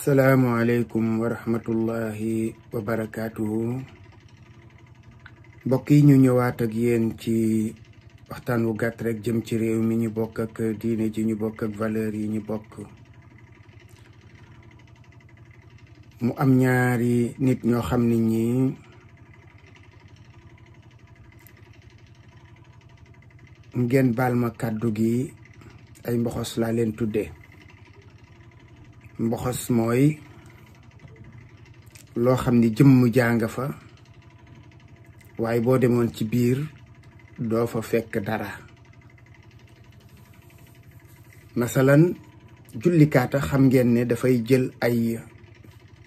Assalamualaikum warahmatullahi wabarakatuh. Mbokk yi ñu ñëwaat ak yeen ci waxtaan wu gàtt rek jëm ci réew mi ñu bokk ak diine ji ñu bokk ak valeur yi ñu bokk. Mu am ñaari nit ñoo xam ni ñi ngeen baal ma kàddu gi ay mboxos laa leen tudde. Mboxos mooy loo xam ni jëmm jàng fa waaye boo demoon ci biir doo fa fekk dara. Masalan jullikaata xam ngeen ne dafay jël ay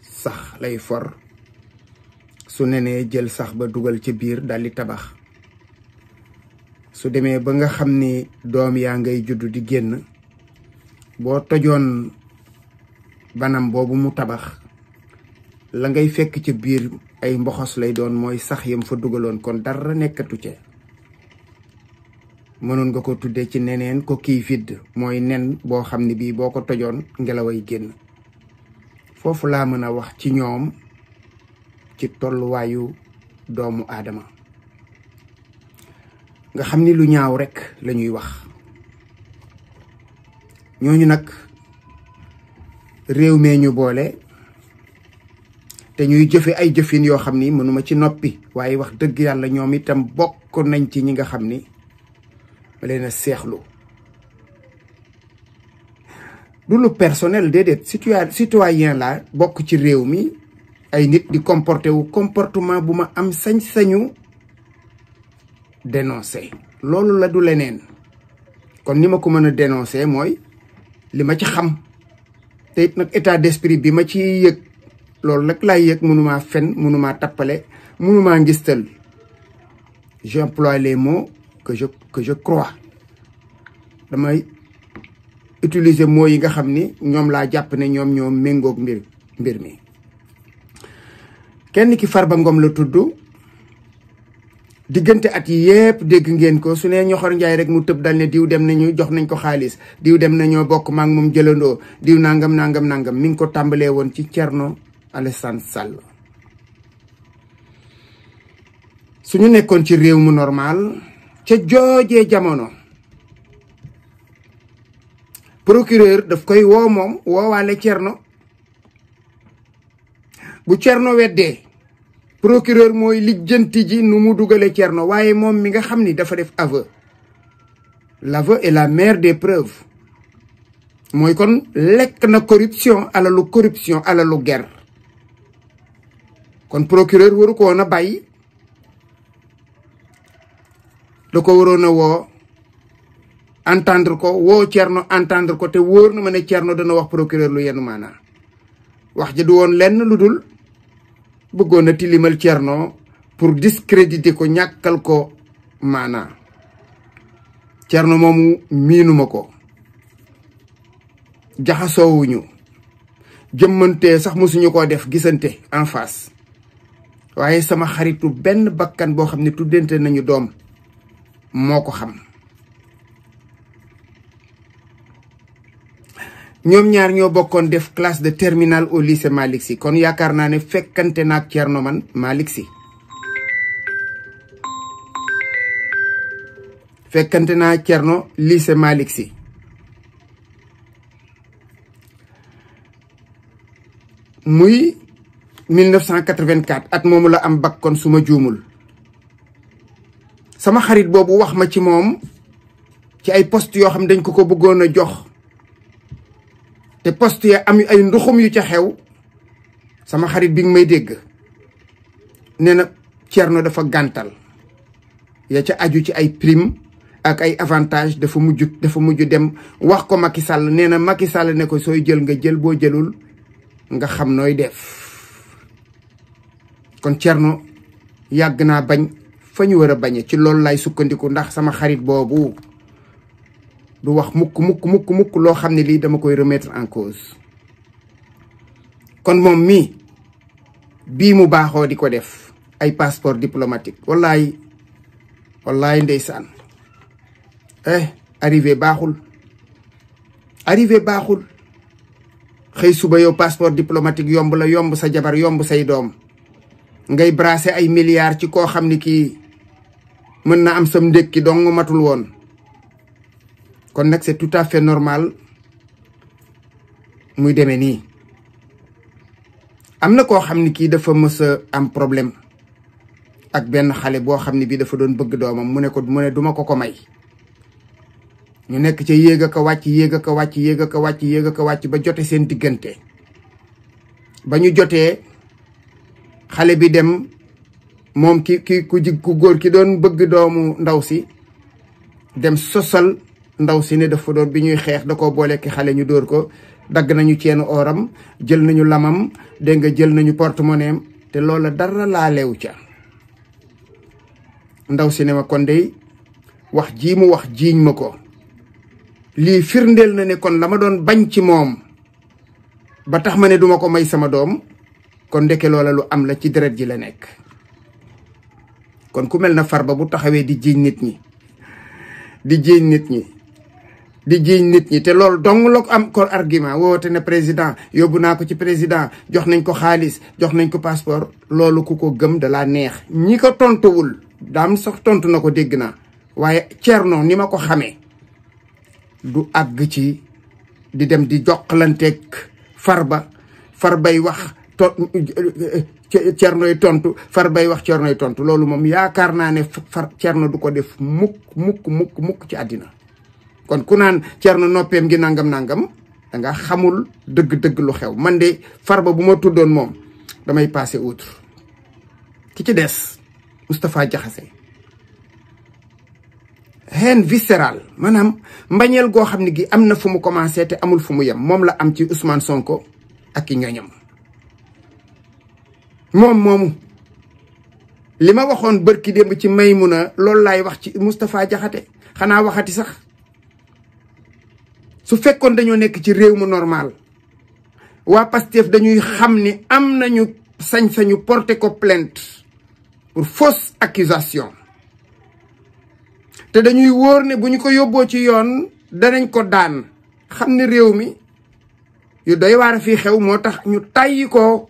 sax lay for su nenee jël sax ba dugal ci biir daldi tabax. Su demee ba nga xam ni doom yaa ngay juddu di génn boo tojoon banam boobu mu tabax la ngay fekk ci biir ay mboxos lay doon mooy sax yam fa dugaloon kon dara nekkatu ca. mënoon nga ko tuddee ci neneen ko kii vide mooy nen boo xam ne bii boo ko tojoon ngelaway génn. foofu laa mën a wax ci ñoom ci tolluwaayu doomu aadama nga xam ni lu ñaaw rekk lañuy wax. ñooñu nag réew mee ñu boole te ñuy jëfe ay jëfin yoo xam ni mënuma ci noppi waaye wax dëgg yàlla ñoom itam bokk nañ ci ñi nga xam ni ma leen a seexlu. du lu personnel déedéet citoyen la bokk ci réew mi ay nit di comporté wu comportement bu ma am sañ-sañu dénoncer. loolu la du leneen. kon ni ma ko mën a dénoncer mooy li ma ci xam te it nag état d'esprit bi ma ci yëg loolu nag laay yëg. mënumaa fen mënumaa tappale mënumaa ngistal. j'emploie les mots que je crois. damay utiliser mots yi nga xam ni ñoom laa jàpp ne ñoom méngoog mbir mi. kenn ki Farba Ngom la tudd. diggante at yi yépp dégg ngeen ko su ne ñoxor njaay rek mu tëb dal ne diw dem nañu jox nañ ko xaalis diw dem nañoo bokk maak moom jëlandoo diw nangam mi ngi ko tàmbalee woon ci Thierno Alassane Sall. suñu nekkoon ci réew mu normal ca joojee jamono procureur daf koy woo moom woowaale Thierno. bu Thierno weddee procureur mooy lijjanti ji nu mu dugale Thierno waaye moom mi nga xam ni dafa def aveu. L'aveu est la mère des preuves. mooy kon lekk na corruption alalu guerre. kon procureur waru ko woon a bàyyi. da ko waroon a woo entendre ko woo Thierno entendre ko te wóor na ma ne Thierno dana wax procureur lu yenn maanaa. wax ji du woon lenn lu dul bëggoon a tilimal Thierno pour discréditer ko ñàkkal ko maanaa. Thierno moomu miinuma ko jaxasoowuñu jëmmante sax mosuñu koo def gisante en face waaye sama xaritu benn bakkan boo xam ne tuddante nañu doom moo ko xam. ñoom ñaar ñoo bokkoon def classe de terminale au lycée Malick Sy kon yaakaar naa ne fekkante naag Thierno man Malick Sy. fekkante naa Thierno lycée Malick Sy. muy 1984 at moomu la am bac kon suma juumul. sama xarit boobu wax ma ci moom ci ay poste yoo xam dañ ko bëggoon a jox. te poste ya am ay nduxum yu ca xew sama xarit bi nga may dégg nee na Thierno dafa gàntal ya ca aju ci ay prime ak ay avantage dafa mujj dem wax ko Macky Sall nee na Macky Sall ne ko sooy jël nga jël boo jëlul nga xam nooy def. kon Thierno yàgg naa bañ fa ñu war a bañe ci loolu lay sukkandiku ndax sama xarit boobu du wax mukk loo xam ne lii dama koy remettre en cause. kon moom mii bii mu baaxoo di ko def ay passeport diplomatique wallaay ndeysaan arrivé baaxul xëy suba yow passeport diplomatique yomb la, yomb sa jabar, yomb say doom, ngay brasser ay milliards ci koo xam ni kii mën na am sam ndékki dong matul woon. kon nag c'est tout à fait normal muy demee nii. am na koo xam ni kii dafa mës a am problème ak benn xale boo xam ne bii dafa doon bëgg doomam, mu ne duma ko may. ñu nekk ca yéeg a ko wàcc, yéeg a ko wàcc, yéeg a ko wàcc, yéeg a ko wàcc ba jote seen diggante. ba ñu jotee xale bi dem, moom ku góor ki doon bëgg doomu ndaw si dem sosal ndaw si ne dafa doon, bi ñuy xeex da koo boole ki xale, ñu dóor ko, dagg nañu ceenu oram, jël nañu lamam, dégg nga, jël nañu porte-monnaie te loola dara laalewu ca. ndaw si ne ma kon dey wax jii mu wax jiiñ ma ko, lii firndeel na ne kon la ma doon bañ ci moom ba tax ma ne duma ko may sama doom, kon ndeke loola lu am la, ci deret ji la nekk. kon ku mel na Farba bu taxawee di jiiñ nit ñi, di jiiñ nit ñi, di jiiñ nit ñi, te loolu dong la ko am ko argument, woote ne président, yóbbu naa ko ci président, jox nañ ko xaalis, jox nañ ko passeport, loolu ku ko gëm da laa neex. ñi ko tontuwul daam sax tontu na ko, dégg naa, waaye Thierno ni ma ko xamee du àgg ci di dem di joxlanteeg Farbay wax Thiernoy tontu, Farbay wax Thiernoy tontu. loolu moom yaakaar naa ne Thierno du ko def mukk ci àddina. kon ku naan Thierno noppeem gi nangam danga xamul dëgg-dëgg lu xew. man de Farba bu ma tuddoon moom damay passer outre. ki ci des Moustapha Diakhaté, haine viscérale, maanaam mbañeel goo xam ne gi am na fu mu commencé te amul fu mu yem, moom la am ci Ousmane Sonko ak i ñoñam. moom moomu li ma waxoon bërki démb ci Maymuna, loolu laay wax ci Moustapha Diakhaté. xanaa waxati sax, su fekkoon dañoo nekk ci réew mu normal, waa Pastef dañuy xam ni am nañu sañ-sañu porter ko plainte pour fausse accusation, te dañuy wóor ne bu ñu ko yóbboo ci yoon danañ ko daan. xam ne réew mi yu doy waar fii xew, moo tax ñu tàyyi ko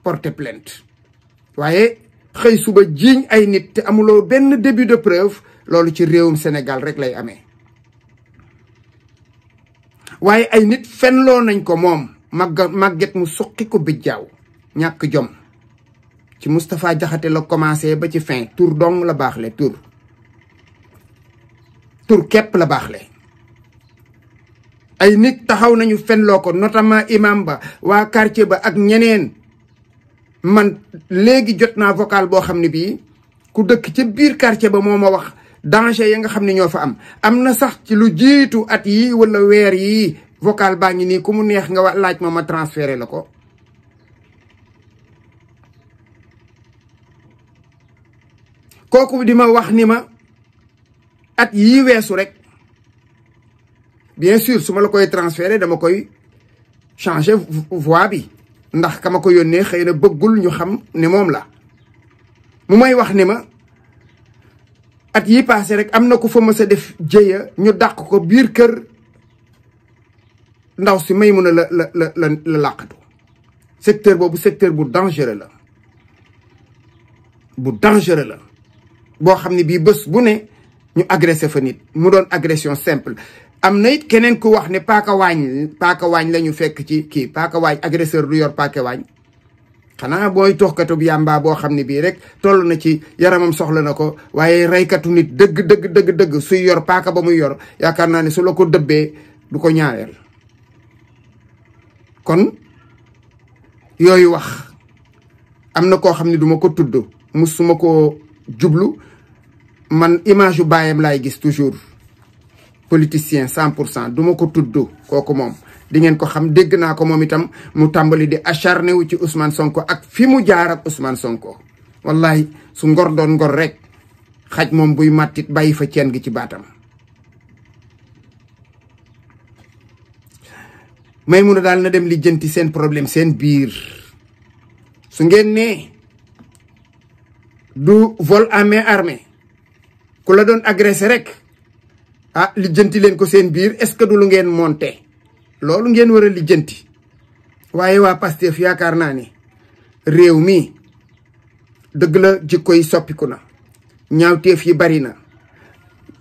porter plainte. waaye xëy suba jiiñ ay nit te amuloo benn début de preuve, loolu ci réewum Sénégal rek lay amee. waaye ay nit fenloo nañ ko moom màgget mu suqi ko bijjaaw, ñàkk jom. ci Moustapha Diakhaté la commencé ba ci fin, tur dong la baaxle, tur képp la baaxle. ay nit taxaw nañu fenloo ko, notamment imam ba, waa quartier ba ak ñeneen. man léegi jot naa vocal boo xam ne bii ku dëkk ca biir quartier ba moo ma wax danger ya nga xam ne ñoo fa am. am na sax ci lu jiitu at yi wala weer yi, vocal baa ngi nii, ku mu neex nga laaj ma transféré la ko. kooku di ma wax ni ma at yii weesu rek, bien sûr su ma la koy transféré dama koy changer voix bi, ndax ka ma ko yónnee xëy na bëggul ñu xam ne moom la. mu may wax ni ma at yi passé rek am na ku fa mës a def jëya, ñu dàq ko biir kër ndaw si Maymuna la làqatu. secteur boobu secteur bu dangereux la, boo xam ne bii bés bu ne ñu agressé fa nit, mu doon agression simple. am na it keneen ku wax ne paaka waañ la ñu fekk ci kii. paaka waañ, agresseur du yor paaka waañ. xanaa booy toxkatu bi yàmbaa boo xam ne bii rek toll na ci yaramam soxla na ko, waaye reykatu nit dëgg suy yor paaka ba muy yor, yaakaar naa ne su la ko dëbbee du ko ñaareel. kon yooyu wax am na koo xam ne duma ko tudd, musuma ko jublu. man image yu baayam laay gis toujours, politicien 100%, duma ko tudd. kooku moom di ngeen ko xam. dégg naa ko moom itam mu tàmbali di acharné wu ci Ousmane Sonko ak fi mu jaar ak Ousmane Sonko. wallahi su ngor doon ngor rek, xaj moom buy màttit bàyyi fa ceen gi ci baatam. Maymuna daal na dem lijjanti seen problème seen biir. su ngeen nee du vol à main armée, ku la doon agressé rek, lijjanti leen ko seen biir. est-ce que du lu ngeen monté? loolu ngeen war a lijjanti. waaye waa Pastef yaakaar naa ni réew mi dëgg la jikko yi soppiku na ñaawteef yi bari na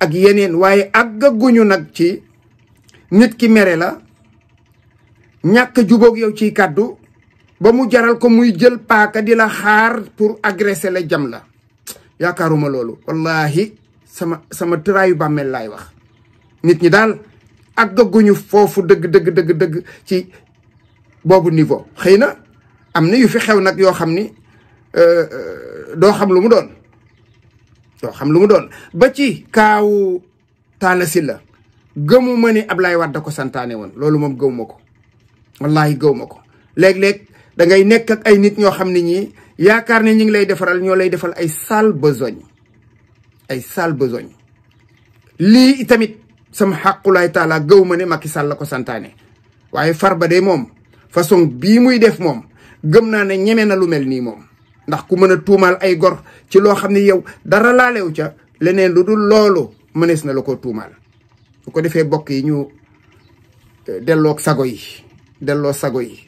ak yeneen waaye àggaguñu nag ci nit ki mere la ñàkk jubóog yow ciy kàddu ba mu jaral ko muy jël paaka di la xaar pour agresser la jam la yaakaaruma loolu wallahi sama tëraayu bàmmeel laay wax nit ñi daal àggaguñu foofu dëgg ci boobu niveau xëy na am na yu fi xew nag yoo xam ni doo xam lu mu doon ba ci kaawu Talla Sylla gëmu ma ni Ablaye Wade da ko santaane woon loolu moom gëw ma ko wallahi gëw ma ko léeg-léeg da ngay nekk ak ay nit ñoo xam ne ñii yaakaar ne ñi ngi lay defaral ñoo lay defal ay sale besogne lii tamit sama xàqulaay taala gëw ma ne Macky Sall la ko santaane waaye Farba de moom façon bii muy def moom gëm naa ne ñeme na lu mel nii moom ndax ku mën a tuumaal ay gor ci loo xam ne yow dara laalew ca leneen lu dul loolu mënees na la ko tuumaal bu ko defee bokk yi ñu delloo sago yi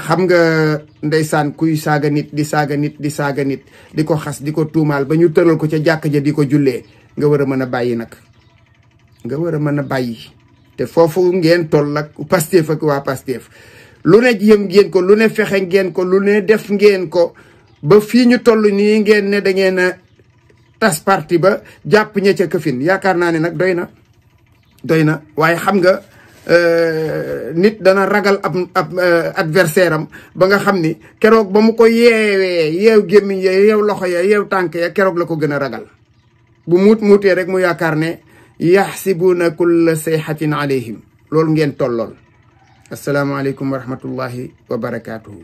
xam nga ndeysaan kuy saaga nit di saaga nit di ko xas di ko tuumaal ba ñu tëral ko ca jàkk ja di ko jullee nga war a mën a bàyyi nag nga war a mën a bàyyi te foofu ngeen toll ak Pastef ak waa Pastef lu ne yëm ngeen ko lu ne fexe ngeen ko lu ne def ngeen ko ba fii ñu toll nii ngeen ne da ngeen a tas parti ba jàpp ña ca këfin yaakaar naa ne nag doy na waaye xam nga nit dana ragal ab adversaire am ba nga xam ni keroog ba mu ko yeew gémmiñ ya yeew loxo ya yeew tànk ya keroog la ko gën a ragal bu muutee rek mu yaakaar ne yaxsibuuna kulla sayxatin alayhim loolu ngeen tollool asalaamaaleykum wa rahmatullahi wa barakaatuhu